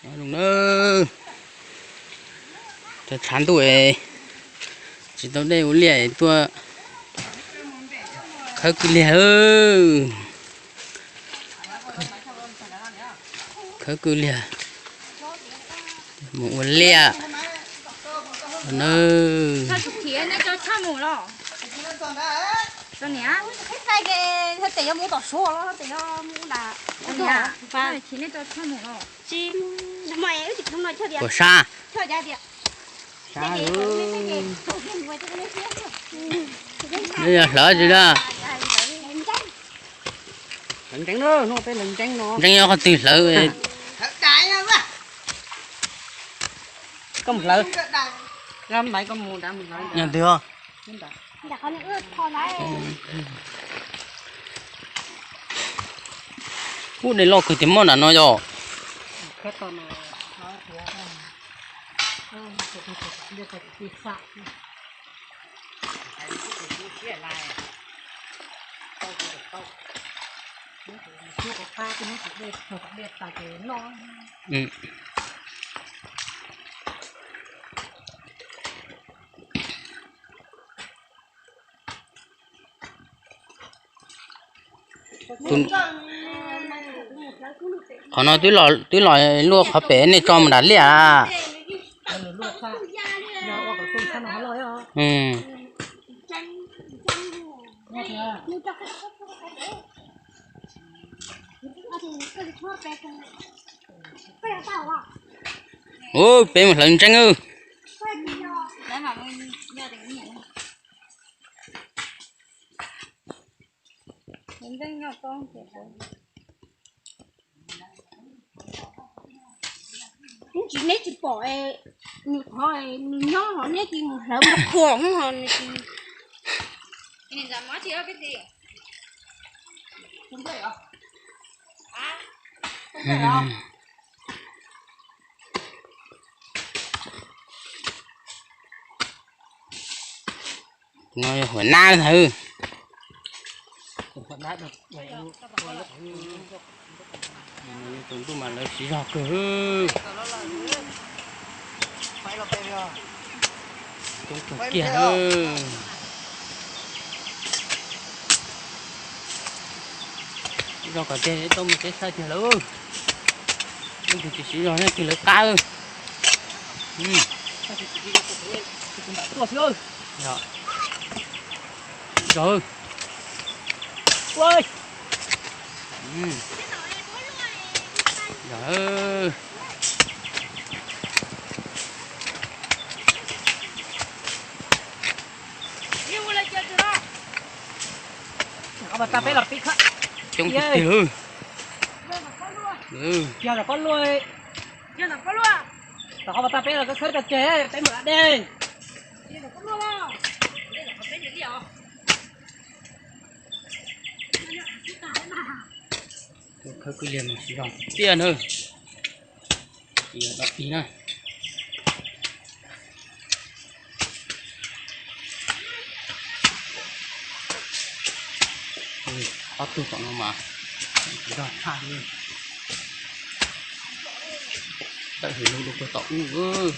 Zoo na, tshav ntuj tsis tau dej ua liaj tuaj khawb kwj liag. Khawb kwj liag mus ua liaj na. Puas sab? Sab. Yog hlawv tsis da. Ntseeb, ntseeb nyob qhov twg hlawv? Koj mus hlawv. Yog twg os? Ub, dej loj kawg tiag, muab nram no yog. Qhov no twb los luaj qhov pem, nej tso mus nram liaj. Ub, peb mus hlawv ntseeb. Ub, tsis, neb tsis pom nws qhov nws nyob los neb cia mus hlawv npog khuam ho nws tsis. No yog huam nab ntag. Tus ntuj mas lawv siv zog kawg. Coob kawg kiag. Zog kom tiag tau mus teb xaij tiag lawm. Leej twg tsis siv zog leej twg lawv qab. Zog. Coob tiag tiag. Tom qhov pas tag peb los koj khawb tau tseg, peb mus da dej. Khawb kwj liag mas tsis zoo tiag na. Tsis yog dog dig na. Ob tug tom no mas tsis zoo tshaj li. Tawm hwm lug dua puag tom ub.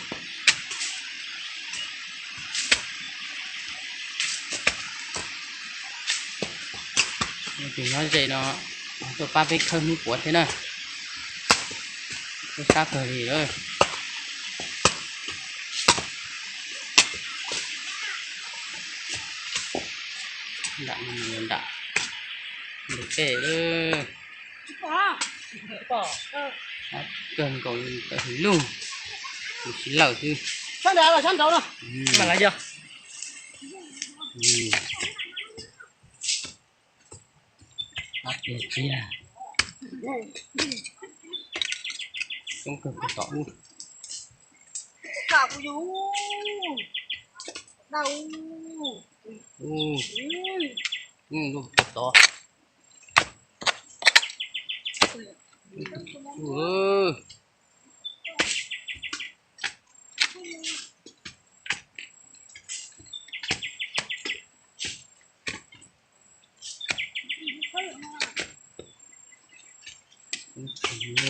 Tus nyob ze no tuaj pab peb khawb hnub puav thiab na. Peb sab kawg li lawm. Nram no nram ntug pej lawm. Kawg nkaus tawm hwm lug, tus siv lawm xwb. Ab, tiag tiag. Coob kawg puag tom ub. Ub, ub, puag tom. Ub,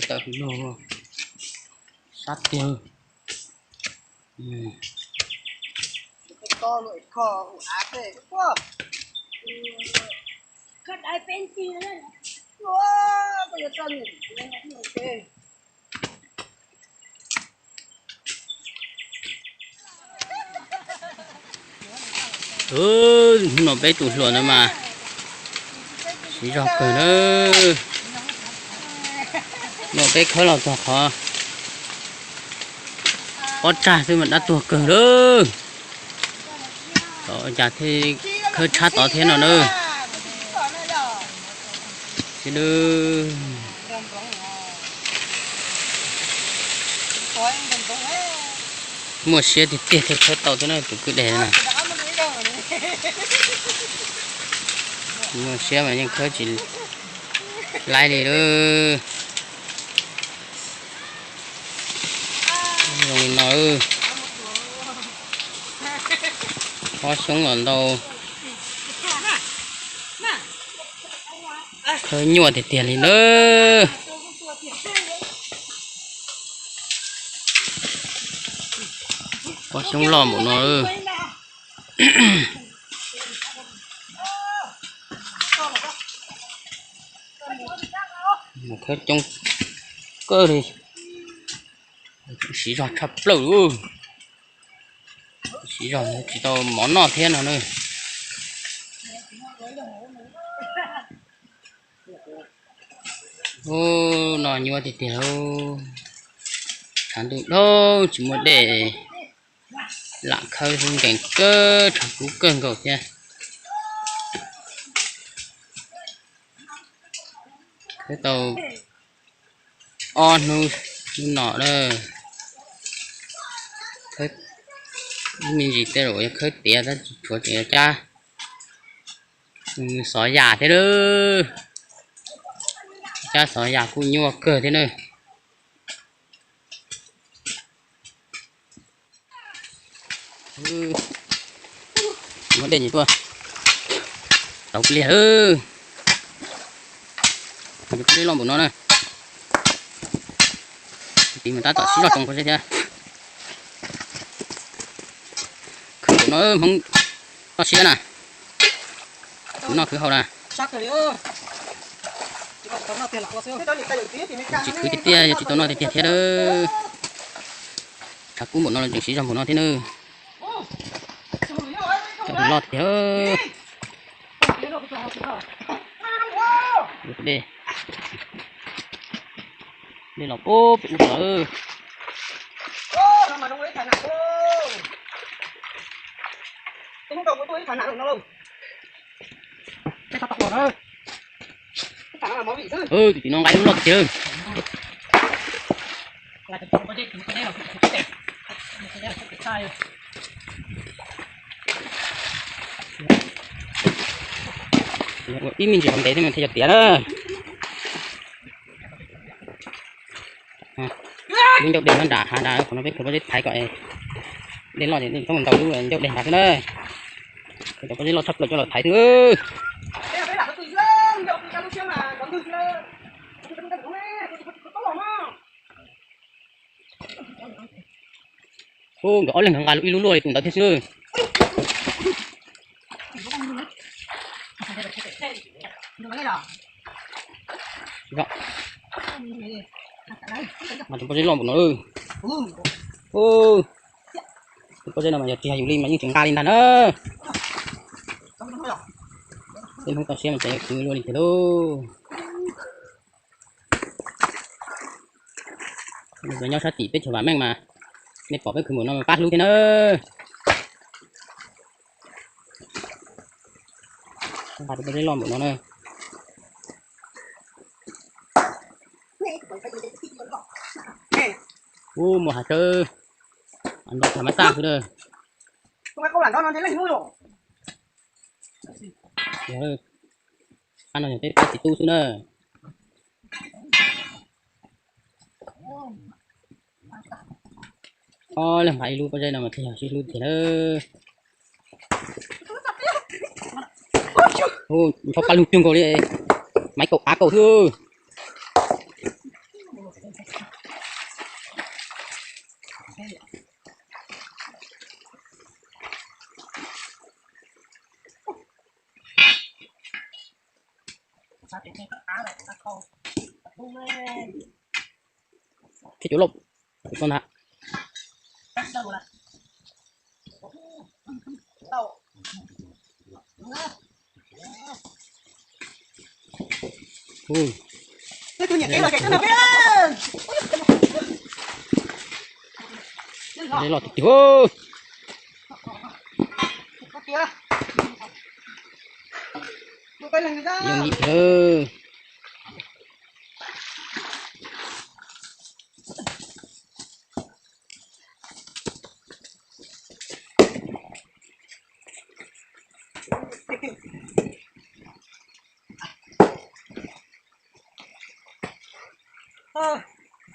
tawm hwm lug. Sab tiag. Hnub no peb tus hluas ntawd mas siv zog kawg na. Hnub no peb khawb los txog qhov pob tsag xwb mas dab tuag kawg lawm. Tod cas thiaj khawb tshab tod thiab no na. Muaj siab tiag tiag thiaj khawb tau thiab na tus kwj deg na. Muaj siab mas yeej khawb tsis laib li lawm. Zoo li no, ob xyoob los ntau. Khawb nyuaj tiag tiag li na. Ob xyoob loj npaum no. Mus khawb coob kawg li. Siv zog tshaj plaws li. Siv zog tsis tau mov noj thiab no na. Ub, no nyuaj tiag tiag. Tshav ntuj dhau tsis muaj dej, lam khawb xwb nkees kawg, tshav kub kawg nkaus thiab. Khawb tau ob hnub, hnub no na. Khawb me ntsis tej zaum yuav khawb tiav tab sis tshuav tseem yuav cab xov yas thiab lawm. Cab xov yas kuj nyuaj kawg thiab na. Muab dej nyias tuaj tau pliag lawm. Dej loj npaum no na. Tiv mas tab tom sib zog tsoo pob zeb thiab. Khwv npaum no Hmoob noj siab na. Khwv noj khwv haus na. Tsis khwv tiag tiag yog tsis tau noj tiag tiag thiab. Tshav kub npaum no los tseem siv zog npaum no thiab na. Cov loj tiag. Dej, dej los pub pem ub lawm. Tus tim no nqa ib lub loj tiag. Ua ib me ntsis hauv ntev thiab mas thiaj yog tiav na. Lub ncauj dej nyob nram hav nrad, qhov no peb khwv pob zeb thaiv kom dej loj ces peb mus ntaus lub ncauj dej nrad xwb na. Cov pob zeb loj tshaj plaws coj los thaiv xwb. Ub, nkawd ob leeg nqa ib lub luaj li tus ntawd thiab xwb. Mas tus pob zeb loj npaum no. Tus pob zeb no mas yog tsis yog yus li mas yeej tsis nqa li ntag na. Peb Hmoob toj siab mas tseem yuav khwv luaj li tiag lauj. Nyob sab tim peb chaw vam meej mas nej pom peb khwv npaum no mas pab hlub thiab na. Nqa tus pob zeb loj npaum no na. Ub, muaj hav tsawb, nrog tag mab xaj xwb na. Qab no yog peb pab txiv tub xwb na. Ob leeg nqa ib lub pob zeb no mas thiaj yog sib hlub tiag na. Ntshov paj lug cuag nkaus li, maiv kaum av kaum xwb. Thiab cua loj, cua toj ntag. Ub, loj tiag tiag. Yooj yim tiag.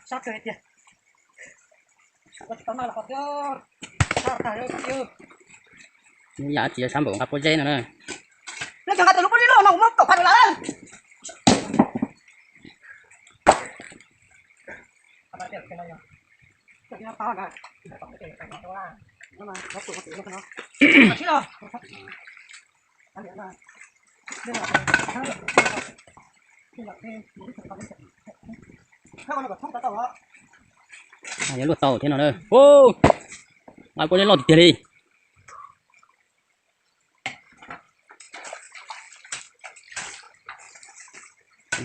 Sab kawg tiag. Yam tsis yog sab npaum nqa pob zeb no na. Yuav luaj tau thiab no na. Ub, nqa pob zeb loj tiag tiag li.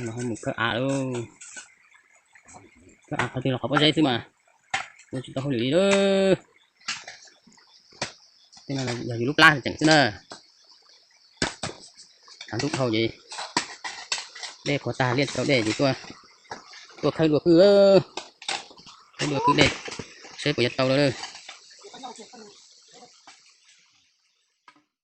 Mus khawb av lauj. Khawb av qhov twg los qhov pob zeb xwb mas ua tsis tau hauj lwm li lauj. Tej no yog yus lub plab tseem xwb na. Tshav ntuj dhau ces dej qhuav tag liaj tsis tau dej ces tuaj khawb dua kwj, khawb dua kwj dej seb puas yuav tau lawm.